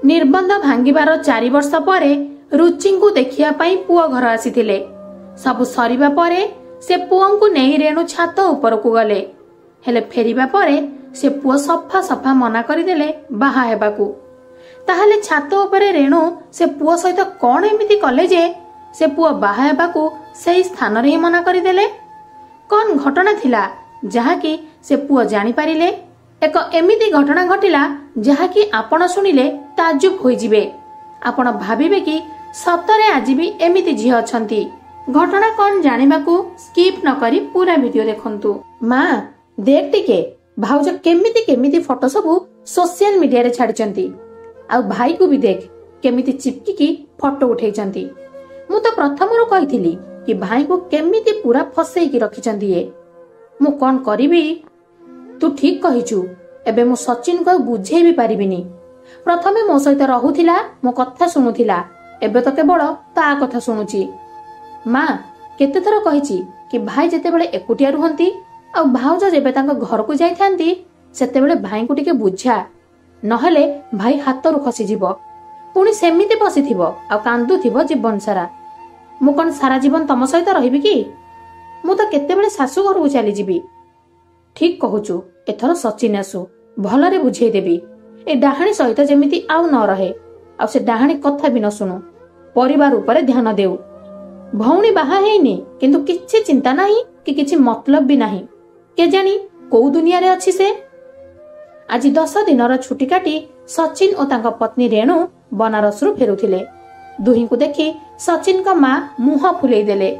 ନିର୍ବନ୍ଧ ଭାଙ୍ଗିବାର 4 ବର୍ଷ ପରେ ରୁଚିଙ୍କୁ ଦେଖିବା ପାଇଁ ପୁଅ ଘର ଆସିଥିଲେ। ସବୁ ସରିବା ପରେ ସେ ପୁଅଙ୍କୁ ନେଇ ରେଣୁ ଛାତ ଉପରକୁ ଗଲେ। ହେଲେ ଫେରିବା ପରେ ସେ ପୁଅ ସଫା ସଫା ମନା କରିଦେଲେ ବାହା ହେବାକୁ। ତାହେଲେ ଛାତ ଉପରେ ରେଣୁ ସେ ପୁଅ ସହିତ କଣ ଏମିତି କଲେ ଯେ ସେ ପୁଅ ବାହା ହେବାକୁ ସେଇ ସ୍ଥାନରେ ହିଁ ମନା କରିଦେଲେ? କଣ ଘଟଣା ଥିଲା ଯାହାକି ସେ ପୁଅ ଜାଣିପାରିଲେ? ଏକ ଏମିତି ଘଟଣା ଘଟିଲା ଯାହାକି ଆପଣ ଶୁଣିଲେ ତାଜୁବ ହୋଇଯିବେ। ଆପଣ ଭାବିବେ କି ସତରେ ଆଜି ବି ଏମିତି ଝିଅ ଅଛନ୍ତି। ଘଟଣା କଣ ଜାଣିବାକୁ ସ୍କିପ୍ ନ କରି ପୁରା ଭିଡିଓ ଦେଖନ୍ତୁ। ମା ଦେଖ ଟିକେ, ଭାଉଜ କେମିତି କେମିତି ଫଟୋ ସବୁ ସୋସିଆଲ ମିଡିଆରେ ଛାଡିଛନ୍ତି, ଆଉ ଭାଇକୁ ବି ଦେଖ କେମିତି ଚିପକିକି ଫଟୋ ଉଠେଇଛନ୍ତି। ମୁଁ ତ ପ୍ରଥମରୁ କହିଥିଲି କି ଭାଇଙ୍କୁ କେମିତି ପୁରା ଫସେଇକି ରଖିଛନ୍ତି ଇଏ। ମୁଁ କଣ କରିବି? ତୁ ଠିକ କହିଛୁ, ଏବେ ମୁଁ ସଚିନକୁ ଆଉ ବୁଝେଇ ବି ପାରିବିନି। ପ୍ରଥମେ ମୋ ସହିତ ରହୁଥିଲା, ମୋ କଥା ଶୁଣୁଥିଲା, ଏବେ ତ କେବଳ ତା କଥା ଶୁଣୁଛି। ମା କେତେଥର କହିଛି କି ଭାଇ ଯେତେବେଳେ ଏକୁଟିଆ ରୁହନ୍ତି ଆଉ ଭାଉଜ ଯେବେ ତାଙ୍କ ଘରକୁ ଯାଇଥାନ୍ତି ସେତେବେଳେ ଭାଇଙ୍କୁ ଟିକେ ବୁଝା, ନହେଲେ ଭାଇ ହାତରୁ ଖସିଯିବ। ପୁଣି ସେମିତି ବସିଥିବ ଆଉ କାନ୍ଦୁଥିବ ଜୀବନ ସାରା। ମୁଁ କଣ ସାରା ଜୀବନ ତମ ସହିତ ରହିବି କି? ମୁଁ ତ କେତେବେଳେ ଶାଶୁ ଘରକୁ ଚାଲିଯିବି। ଠିକ କହୁଛୁ, ଏଥର ସଚିନ ଆସୁ, ଭଲରେ ବୁଝେଇଦେବି। ଏ ଡାହାଣୀ ସହିତ ଯେମିତି ଆଉ ନ ରହେ, ଆଉ ସେ ଡାହାଣୀ କଥା ବି ନ ଶୁଣୁ, ପରିବାର ଉପରେ ଧ୍ୟାନ ଦେଉ। ଭଉଣୀ ବାହା ହେଇନି, କିନ୍ତୁ କିଛି ଚିନ୍ତା ନାହିଁ କି କିଛି ମତଲବ ବି ନାହିଁ। କେଜାଣି କୋଉ ଦୁନିଆରେ ଅଛି ସେ। ଆଜି 10 ଦିନର ଛୁଟି କାଟି ସଚିନ ଓ ତାଙ୍କ ପତ୍ନୀ ରେଣୁ ବନାରସରୁ ଫେରୁଥିଲେ। ଦୁହିଁଙ୍କୁ ଦେଖି ସଚିନଙ୍କ ମା ମୁହଁ ଫୁଲେଇ ଦେଲେ।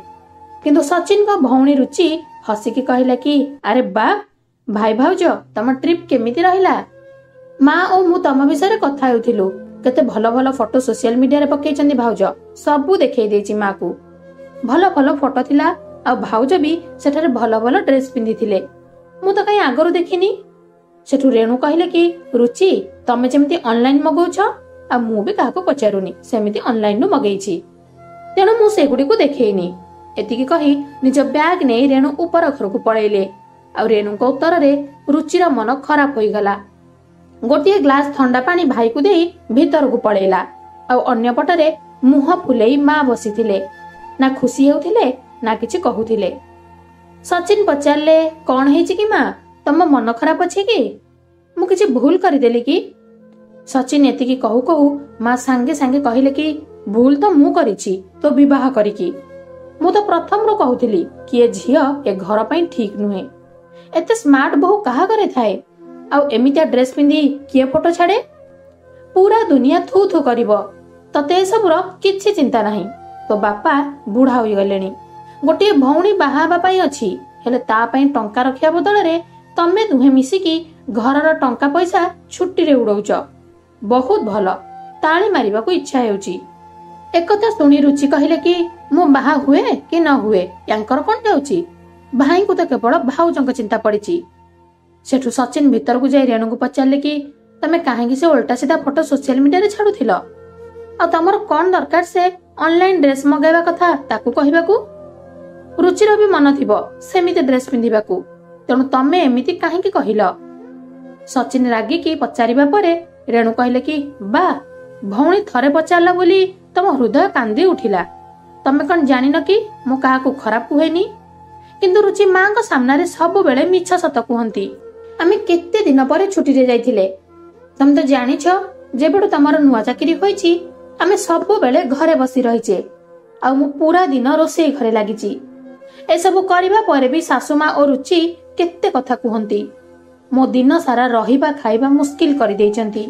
କିନ୍ତୁ ସଚିନଙ୍କ ଭଉଣୀ ରୁଚି ହସିକି କହିଲା କି ଆରେ ବା ଭାଇ ଭାଉଜ, ତମ ଟ୍ରିପ୍ କେମିତି ରହିଲା? ମା ଓ ମୁଁ ତମ ବିଷୟରେ କଥା ହେଉଥିଲୁ। କେତେ ଭଲ ଭଲ ଫଟୋ ସୋସିଆଲ ମିଡିଆରେ ପକେଇଛନ୍ତି ଭାଉଜ, ସବୁ ଦେଖେଇ ଦେଇଛି ମାକୁ। ଭଲ ଭଲ ଫଟୋ ଥିଲା, ଆଉ ଭାଉଜ ବି ସେଠାରେ ଭଲ ଭଲ ଡ୍ରେସ ପିନ୍ଧିଥିଲେ। ମୁଁ ତ କାହିଁ ଆଗରୁ ଦେଖିନି। ସେଠୁ ରେଣୁ କହିଲେ କି ରୁଚି, ତମେ ଯେମିତି ଅନଲାଇନ ମଗଉଛ ଆଉ ମୁଁ ବି କାହାକୁ ପଚାରୁନି, ସେମିତି ଅନଲାଇନରୁ ମଗେଇଛି, ତେଣୁ ମୁଁ ସେଗୁଡିକୁ ଦେଖେଇନି। ଏତିକି କହି ନିଜ ବ୍ୟାଗ ନେଇ ରେଣୁ ଉପର ଘରକୁ ପଳେଇଲେ। ଆଉ ରେଣୁଙ୍କ ଉତ୍ତରରେ ରୁଚିର ମନ ଖରାପ ହୋଇଗଲା। ଗୋଟିଏ ଗ୍ଲାସ ଥଣ୍ଡା ପାଣି ଭାଇକୁ ଦେଇ ଭିତରକୁ ପଳେଇଲା। ଆଉ ଅନ୍ୟପଟରେ ମୁହଁ ଫୁଲେଇ ମା ବସିଥିଲେ, ନା ଖୁସି ହେଉଥିଲେ ନା କିଛି କହୁଥିଲେ। ସଚିନ ପଚାରିଲେ, କଣ ହେଇଛି କି ମା, ତମ ମନ ଖରାପ ଅଛି କି? ମୁଁ କିଛି ଭୁଲ କରିଦେଲି କି? ସଚିନ ଏତିକି କହୁ କହୁ ମା ସାଙ୍ଗେ ସାଙ୍ଗେ କହିଲେ କି ଭୁଲ ତ ମୁଁ କରିଛି ତୋ ବିବାହ କରିକି। ମୁଁ ତ ପ୍ରଥମରୁ କହୁଥିଲି କି ଏ ଝିଅ ଏ ଘର ପାଇଁ ଠିକ ନୁହେଁ। ଏତେ ସ୍ମାର୍ଟ ବୋହୂ କାହା ଘରେ ଥାଏ? ଆଉ ଏମିତିଆ ଡ୍ରେସ ପିନ୍ଧି କିଏ ଫଟୋ ଛାଡେ? ପୁରା ଦୁନିଆ ଥୁ ଥୁ କରିବ। ତତେ ଏସବୁର କିଛି ଚିନ୍ତା ନାହିଁ। ତୋ ବାପା ବୁଢା ହୋଇଗଲେଣି, ଗୋଟିଏ ଭଉଣୀ ବାହା ହେବା ପାଇଁ ଅଛି, ହେଲେ ତା ପାଇଁ ଟଙ୍କା ରଖିବା ବଦଳରେ ତମେ ଦୁହେଁ ମିଶିକି ଘରର ଟଙ୍କା ପଇସା ଛୁଟିରେ ଉଡଉଛ। ବହୁତ ଭଲ, ତାଳି ମାରିବାକୁ ଇଚ୍ଛା ହେଉଛି। ଏକଥା ଶୁଣି ରୁଚି କହିଲେ କି ମୁଁ ବାହା ହୁଏ କି ନ ହୁଏ ୟାଙ୍କର କଣ ଯାଉଛି? ଭାଇଙ୍କୁ ତ କେବଳ ଭାଉଜଙ୍କ ଚିନ୍ତା ପଡିଛି। ସେଠୁ ସଚିନ ଭିତରକୁ ଯାଇ ରେଣୁଙ୍କୁ ପଚାରିଲେ କି ତମେ କାହିଁକି ସେ ଓଲଟା ସିଧା ଫଟୋ ସୋସିଆଲ ମିଡିଆରେ ଛାଡୁଥିଲ? ଆଉ ତମର କଣ ଦରକାର ସେ ଅନଲାଇନ ଡ୍ରେସ ମଗାଇବା କଥା ତାକୁ କହିବାକୁ? ରୁଚିର ବି ମନ ଥିବ ସେମିତି ଡ୍ରେସ ପିନ୍ଧିବାକୁ, ତେଣୁ ତମେ ଏମିତି କାହିଁକି କହିଲ? ସଚିନ ରାଗିକି ପଚାରିବା ପରେ ରେଣୁ କହିଲେ କି ବା ଭଉଣୀ ଥରେ ପଚାରିଲା ବୋଲି ତମ ହୃଦୟ କାନ୍ଦି ଉଠିଲା। ତମେ କଣ ଜାଣିନ କି ମୁଁ କାହାକୁ ଖରାପ କୁହେନି? କିନ୍ତୁ ରୁଚି ମାଙ୍କ ସାମ୍ନାରେ ସବୁବେଳେ ମିଛ ସତ କୁହନ୍ତି। ଆମେ କେତେ ଦିନ ପରେ ଛୁଟିରେ ଯାଇଥିଲେ, ତମେ ତ ଜାଣିଛ ଯେବେଠୁ ତମର ନୂଆ ଚାକିରି ହୋଇଛି ଆମେ ସବୁବେଳେ ଘରେ ବସି ରହିଛେ, ଆଉ ମୁଁ ପୁରା ଦିନ ରୋଷେଇ ଘରେ ଲାଗିଛି। ଏସବୁ କରିବା ପରେ ବି ଶାଶୁମା ଓ ରୁଚି କେତେ କଥା କୁହନ୍ତି। ମୋ ଦିନ ସାରା ରହିବା ଖାଇବା ମୁସ୍କିଲ କରିଦେଇଛନ୍ତି।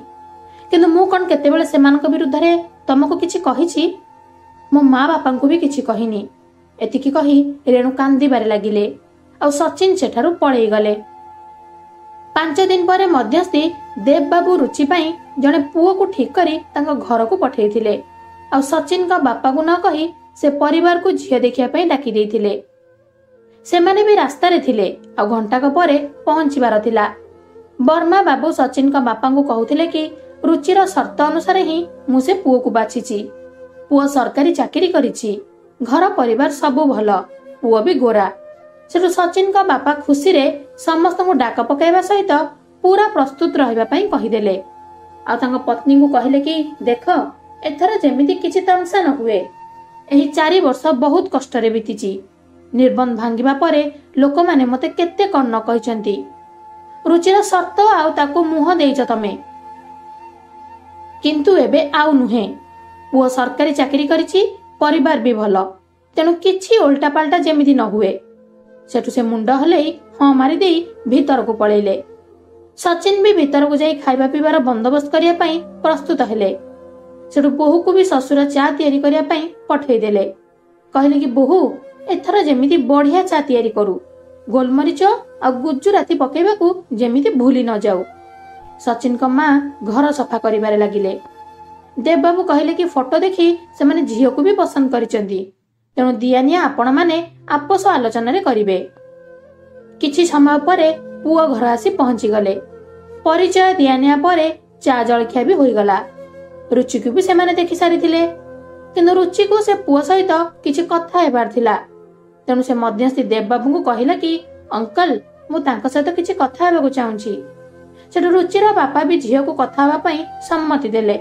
କିନ୍ତୁ ମୁଁ କଣ କେତେବେଳେ ସେମାନଙ୍କ ବିରୁଦ୍ଧରେ ତମକୁ କିଛି କହିଛି? ମୋ ମା ବାପାଙ୍କୁ ବି କିଛି କହିନି। ଏତିକି କହି ରେଣୁ କାନ୍ଦିବାରେ ଲାଗିଲେ, ଆଉ ସଚିନ ସେଠାରୁ ପଳେଇ ଗଲେ। 5 ଦିନ ପରେ ମଧ୍ୟସ୍ଥି ଦେବ ବାବୁ ରୁଚି ପାଇଁ ଜଣେ ପୁଅକୁ ଠିକ କରି ତାଙ୍କ ଘରକୁ ପଠେଇଥିଲେ। ଆଉ ସଚିନଙ୍କ ବାପାକୁ ନ କହି ସେ ପରିବାରକୁ ଝିଅ ଦେଖିବା ପାଇଁ ଡାକି ଦେଇଥିଲେ। ସେମାନେ ବି ରାସ୍ତାରେ ଥିଲେ, ଆଉ ଘଣ୍ଟାକ ପରେ ପହଞ୍ଚିବାର ଥିଲା। ବର୍ମା ବାବୁ ସଚିନଙ୍କ ବାପାଙ୍କୁ କହୁଥିଲେ କି ରୁଚିର ସର୍ତ୍ତ ଅନୁସାରେ ହିଁ ମୁଁ ସେ ପୁଅକୁ ବାଛିଛି। ପୁଅ ସରକାରୀ ଚାକିରି କରିଛି, ଘର ପରିବାର ସବୁ ଭଲ, ପୁଅ ବି ଗୋରା। ସେଠୁ ସଚିନଙ୍କ ବାପା ଖୁସିରେ ସମସ୍ତଙ୍କୁ ଡାକ ପକାଇବା ସହିତ ପୁରା ପ୍ରସ୍ତୁତ ରହିବା ପାଇଁ କହିଦେଲେ। ଆଉ ତାଙ୍କ ପତ୍ନୀଙ୍କୁ କହିଲେ କି ଦେଖ, ଏଥର ଯେମିତି କିଛି ତାମସା ନ ହୁଏ। ଏହି 4 ବର୍ଷ ବହୁତ କଷ୍ଟରେ ବିତିଛି। ନିର୍ବନ୍ଧ ଭାଙ୍ଗିବା ପରେ ଲୋକମାନେ ମୋତେ କେତେ କଣ ନ କହିଛନ୍ତି। ରୁଚିର ସର୍ତ୍ତ ଆଉ ତାକୁ ମୁହଁ ଦେଇଛ ତମେ, କିନ୍ତୁ ଏବେ ଆଉ ନୁହେଁ। ପୁଅ ସରକାରୀ ଚାକିରି କରିଛି, ପରିବାର ବି ଭଲ, ତେଣୁ କିଛି ଓଲଟାପାଲଟା ଯେମିତି ନ ହୁଏ। ସେଠୁ ସେ ମୁଣ୍ଡ ହଲେଇ ହଁ ମାରିଦେଇ ଭିତରକୁ ପଳେଇଲେ। ସଚିନ ବି ଭିତରକୁ ଯାଇ ଖାଇବା ପିଇବାର ବନ୍ଦୋବସ୍ତ କରିବା ପାଇଁ ପ୍ରସ୍ତୁତ ହେଲେ। ସେଠୁ ବୋହୂକୁ ବି ଶ୍ୱଶୁର ଚା ତିଆରି କରିବା ପାଇଁ ପଠେଇଦେଲେ। କହିଲେ କି ବୋହୂ, ଏଥର ଯେମିତି ବଢିଆ ଚା ତିଆରି କରୁ, ଗୋଲମରିଚ ଆଉ ଗୁଜୁରାତି ପକେଇବାକୁ ଯେମିତି ଭୁଲି ନ ଯାଉ। ସଚିନଙ୍କ ମା ଘର ସଫା କରିବାରେ ଲାଗିଲେ। ଦେବବାବୁ କହିଲେ କି ଫଟୋ ଦେଖି ସେମାନେ ଝିଅକୁ ବି ପସନ୍ଦ କରିଛନ୍ତି, ତେଣୁ ଦିଆନିଆ ଆପଣମାନେ ଆପୋଷ ଆଲୋଚନାରେ କରିବେ। କିଛି ସମୟ ପରେ ପୁଅ ଘର ଆସି ପହଞ୍ଚିଗଲେ। ପରିଚୟ ଦିଆନିଆ ପରେ ଚା ଜଳଖିଆ ବି ହୋଇଗଲା। ରୁଚିକୁ ବି ସେମାନେ ଦେଖି ସାରିଥିଲେ, କିନ୍ତୁ ରୁଚିକୁ ସେ ପୁଅ ସହିତ କିଛି କଥା ହେବାର ଥିଲା। ତେଣୁ ସେ ମଧ୍ୟସ୍ଥି ଦେବବାବୁଙ୍କୁ କହିଲା କି ଅଙ୍କଲ, ମୁଁ ତାଙ୍କ ସହିତ କିଛି କଥା ହେବାକୁ ଚାହୁଁଛି। ସେଠୁ ରୁଚିର ବାପା ବି ଝିଅକୁ କଥା ହେବା ପାଇଁ ସମ୍ମତି ଦେଲେ।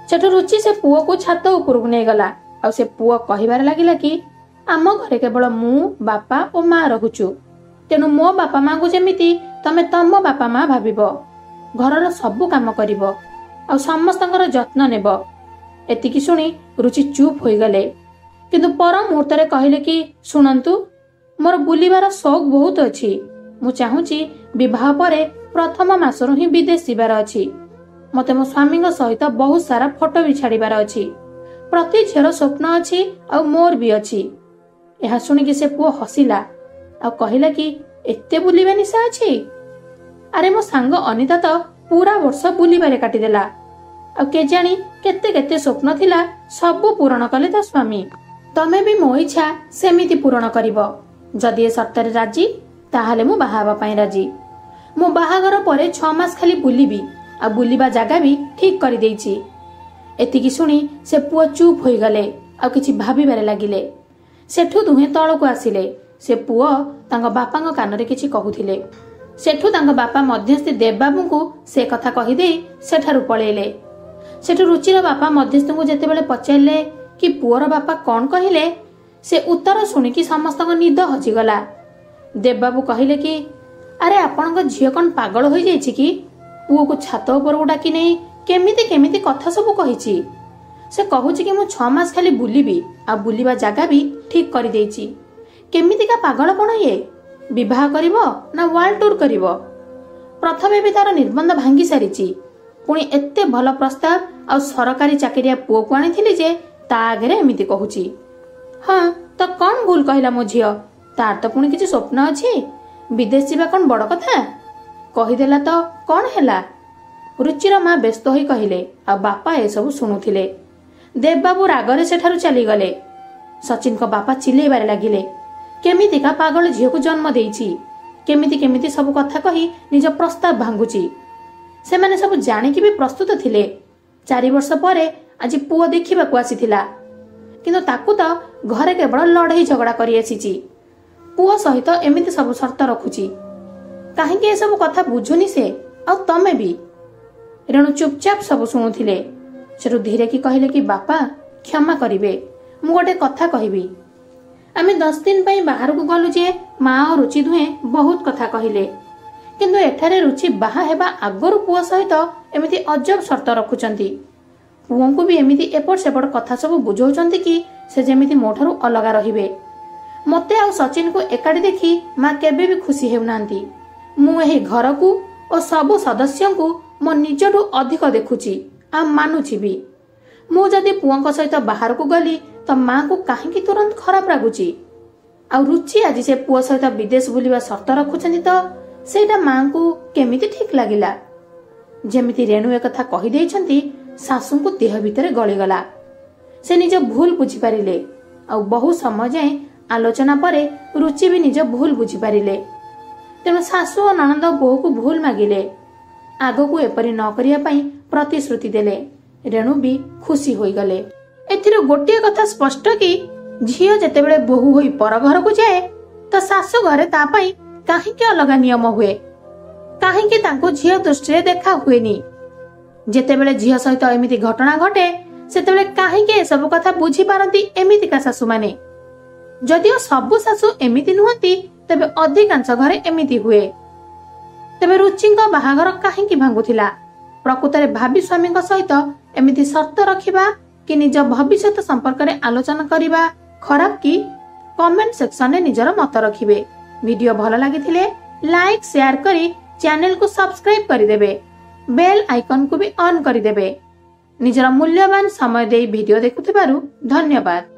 ସେଠୁ ରୁଚି ସେ ପୁଅକୁ ଛାତ ଉପରକୁ ନେଇଗଲା ଆଉ ସେ ପୁଅ କହିବାରେ ଲାଗିଲା କି ଆମ ଘରେ କେବଳ ମୁଁ, ବାପା ଓ ମା ରହୁଛୁ, ତେଣୁ ମୋ ବାପା ମାଙ୍କୁ ଯେମିତି ତମେ ତମ ବାପା ମା ଭାବିବ, ଘରର ସବୁ କାମ କରିବ ଆଉ ସମସ୍ତଙ୍କର ଯତ୍ନ ନେବ। ଏତିକି ଶୁଣି ରୁଚି ଚୁପ୍ ହୋଇଗଲେ, କିନ୍ତୁ ପର ମୁହୂର୍ତ୍ତରେ କହିଲେ କି ଶୁଣନ୍ତୁ, ମୋର ବୁଲିବାର ସଉକ ବହୁତ ଅଛି। ମୁଁ ଚାହୁଁଛି ବିବାହ ପରେ ପ୍ରଥମ ମାସରୁ ହିଁ ବିଦେଶ ଯିବାର ଅଛି। ମତେ ମୋ ସ୍ୱାମୀଙ୍କ ସହିତ ବହୁତ ସାରା ଫଟୋ ବି ଛାଡିବାର ଅଛି। ପ୍ରତି ଝିଅର ସ୍ୱପ୍ନ ଅଛି ଆଉ ମୋର ବି ଅଛି। ଏହା ଶୁଣିକି ସେ ପୁଅ ହସିଲା ଆଉ କହିଲା କି ଏତେ ବୁଲିବା ନିଶା ଅଛି? ଆରେ ମୋ ସାଙ୍ଗ ଅନିତା ତ ପୁରା ବର୍ଷ ବୁଲିବାରେ କାଟିଦେଲା, ଆଉ କେଜାଣି କେତେ କେତେ ସ୍ୱପ୍ନ ଥିଲା, ସବୁ ପୂରଣ କଲେ ତା ସ୍ୱାମୀ। ତମେ ବି ମୋ ଇଚ୍ଛା ସେମିତି ପୂରଣ କରିବ। ଯଦି ଏ ସର୍ତ୍ତରେ ରାଜି, ତାହେଲେ ମୁଁ ବାହା ହେବା ପାଇଁ ରାଜି। ମୁଁ ବାହାଘର ପରେ 6 ମାସ ଖାଲି ବୁଲିବି ଆଉ ବୁଲିବା ଜାଗା ବି ଠିକ କରିଦେଇଛି। ଏତିକି ଶୁଣି ସେ ପୁଅ ଚୁପ୍ ହୋଇଗଲେ ଆଉ କିଛି ଭାବିବାରେ ଲାଗିଲେ। ସେଠୁ ଦୁହେଁ ତଳକୁ ଆସିଲେ। ସେ ପୁଅ ତାଙ୍କ ବାପାଙ୍କ କାନରେ କିଛି କହୁଥିଲେ। ସେଠୁ ତାଙ୍କ ବାପା ମଧ୍ୟସ୍ଥି ଦେବବାବୁଙ୍କୁ ସେ କଥା କହିଦେଇ ସେଠାରୁ ପଳେଇଲେ। ସେଠୁ ରୁଚିର ବାପା ମଧ୍ୟସ୍ଥିଙ୍କୁ ଯେତେବେଳେ ପଚାରିଲେ କି ପୁଅର ବାପା କଣ କହିଲେ, ସେ ଉତ୍ତର ଶୁଣିକି ସମସ୍ତଙ୍କ ନିଦ ହଜିଗଲା। ଦେବବାବୁ କହିଲେ କି ଆରେ ଆପଣଙ୍କ ଝିଅ କଣ ପାଗଳ ହୋଇଯାଇଛି କି? ପୁଅକୁ ଛାତ ଉପରକୁ ଡାକି ନେଇ କେମିତି କେମିତି କଥା ସବୁ କହିଛି। ସେ କହୁଛି କି ମୁଁ 6 ମାସ ଖାଲି ବୁଲିବି ଆଉ ବୁଲିବା ଜାଗା ବି ଠିକ କରିଦେଇଛି। କେମିତିକା ପାଗଳପଣ ଇଏ? ବିବାହ କରିବ ନା ୱାର୍ଲଡ ଟୁର କରିବ? ପ୍ରଥମେ ବି ତାର ନିର୍ବନ୍ଧ ଭାଙ୍ଗି ସାରିଛି, ପୁଣି ଏତେ ଭଲ ପ୍ରସ୍ତାବ ଆଉ ସରକାରୀ ଚାକିରିଆ ପୁଅକୁ ଆଣିଥିଲି ଯେ ତା ଆଗରେ ଏମିତି କହୁଛି। ହଁ ତ କଣ ଭୁଲ କହିଲା ମୋ ଝିଅ? ତାର ତ ପୁଣି କିଛି ସ୍ୱପ୍ନ ଅଛି। ବିଦେଶ ଯିବା କଣ ବଡ କଥା? କହିଦେଲା ତ କଣ ହେଲା? ରୁଚିର ମା ବ୍ୟସ୍ତ ହୋଇ କହିଲେ ଆଉ ବାପା ଏସବୁ ଶୁଣୁଥିଲେ। ଦେବବାବୁ ରାଗରେ ସେଠାରୁ ଚାଲିଗଲେ। ସଚିନଙ୍କ ବାପା ଚିଲେଇବାରେ ଲାଗିଲେ, କେମିତିକା ପାଗଳ ଝିଅକୁ ଜନ୍ମ ଦେଇଛି, କେମିତି କେମିତି ସବୁ କଥା କହି ନିଜ ପ୍ରସ୍ତାବ ଭାଙ୍ଗୁଛି। ସେମାନେ ସବୁ ଜାଣିକି ବି ପ୍ରସ୍ତୁତ ଥିଲେ। 4 ବର୍ଷ ପରେ ଆଜି ପୁଅ ଦେଖିବାକୁ ଆସିଥିଲା, କିନ୍ତୁ ତାକୁ ତ ଘରେ କେବଳ ଲଢେଇ ଝଗଡା କରି ଆସିଛି। ପୁଅ ସହିତ ଏମିତି ସବୁ ସର୍ତ୍ତ ରଖୁଛି। କାହିଁକି ଏସବୁ କଥା ବୁଝୁନି ସେ, ଆଉ ତମେ ବି। ରେଣୁ ଚୁପଚାପ ସବୁ ଶୁଣୁଥିଲେ। ସେଠୁ ଧୀରେ କି କହିଲେ କି ବାପା କ୍ଷମା କରିବେ, ମୁଁ ଗୋଟେ କଥା କହିବି। ଆମେ 10 ଦିନ ପାଇଁ ବାହାରକୁ ଗଲୁ ଯେ ମା ଓ ରୁଚି ଦୁହେଁ ବହୁତ କଥା କହିଲେ, କିନ୍ତୁ ଏଠାରେ ରୁଚି ବାହା ହେବା ଆଗରୁ ପୁଅ ସହିତ ଏମିତି ଅଜବ ସର୍ତ୍ତ ରଖୁଛନ୍ତି। ପୁଅଙ୍କୁ ବି ଏମିତି ଏପଟ ସେପଟ କଥା ସବୁ ବୁଝାଉଛନ୍ତି କି ସେ ଯେମିତି ମୋ ଠାରୁ ଅଲଗା ରହିବେ। ମତେ ଆଉ ସଚିନକୁ ଏକାଠି ଦେଖି ମା କେବେ ବି ଖୁସି ହେଉନାହାନ୍ତି। ମୁଁ ଏହି ଘରକୁ ଓ ସବୁ ସଦସ୍ୟଙ୍କୁ ମୋ ନିଜଠୁ ଅଧିକ ଦେଖୁଛି ଆଉ ମାନୁଛି ବି। ମୁଁ ଯଦି ପୁଅଙ୍କ ସହିତ ବାହାରକୁ ଗଲି ତ ମାଙ୍କୁ କାହିଁକି ତୁରନ୍ତ ଖରାପ ଲାଗୁଛି? ଆଉ ରୁଚି ଆଜି ସେ ପୁଅ ସହିତ ବିଦେଶ ବୁଲିବା ସର୍ତ୍ତ ରଖୁଛନ୍ତି ତ ସେଇଟା ମାଙ୍କୁ କେମିତି ଠିକ ଲାଗିଲା? ଯେମିତି ରେଣୁ ଏକଥା କହିଦେଇଛନ୍ତି, ଶାଶୁଙ୍କୁ ଦେହ ଭିତରେ ଗଳିଗଲା। ସେ ନିଜ ଭୁଲ ବୁଝିପାରିଲେ ଆଉ ବହୁ ସମୟ ଯାଏଁ ଆଲୋଚନା ପରେ ରୁଚି ବି ନିଜ ଭୁଲ ବୁଝିପାରିଲେ। ତେଣୁ ଶାଶୁ ଓ ନଣନ୍ଦ ବୋହୂକୁ ଭୁଲ ମାଗିଲେ, ଆଗକୁ ଏପରି ନ କରିବା ପାଇଁ ପ୍ରତିଶ୍ରୁତି ଦେଲେ। ରେଣୁ ବି ଖୁସି ହୋଇଗଲେ। ଏଥିରୁ ଗୋଟିଏ କଥା ସ୍ପଷ୍ଟ କି ଝିଅ ଯେତେବେଳେ ବୋହୂ ହୋଇ ପର ଘରକୁ ଯାଏ ତ ଶାଶୁ ଘରେ ତା ପାଇଁ କାହିଁକି ଅଲଗା ନିୟମ ହୁଏ? କାହିଁକି ତାଙ୍କୁ ଝିଅ ଦୃଷ୍ଟିରେ ଦେଖା ହୁଏନି? ଯେତେବେଳେ ଝିଅ ସହିତ ଏମିତି ଘଟଣା ଘଟେ, ସେତେବେଳେ କାହିଁକି ଏସବୁ କଥା ବୁଝିପାରନ୍ତି ଏମିତିକା ଶାଶୁମାନେ? ଯଦିଓ ସବୁ ଶାଶୁ ଏମିତି ନୁହନ୍ତି, ତେବେ ଅଧିକାଂଶ ଘରେ ଏମିତି ହୁଏ। ତେବେ ରୁଚିଙ୍କ ବାହାଘର କାହିଁକି ଭାଙ୍ଗୁଥିଲା? ପ୍ରକୃତରେ ଭାବି ସ୍ୱାମୀଙ୍କ ସହିତ ଏମିତି ସର୍ତ୍ତ ରଖିବା କି ନିଜ ଭବିଷ୍ୟତ ସମ୍ପର୍କରେ ଆଲୋଚନା କରିବା ଖରାପ କି? କମେଣ୍ଟ ସେକ୍ସନରେ ନିଜର ମତ ରଖିବେ। ଭିଡିଓ ଭଲ ଲାଗିଥିଲେ ଲାଇକ୍, ସେୟାର କରି ଚ୍ୟାନେଲକୁ ସବସ୍କ୍ରାଇବ କରିଦେବେ। ବେଲ୍ ଆଇକନକୁ ବି ଅନ୍ କରିଦେବେ। ନିଜର ମୂଲ୍ୟବାନ ସମୟ ଦେଇ ଭିଡିଓ ଦେଖୁଥିବାରୁ ଧନ୍ୟବାଦ।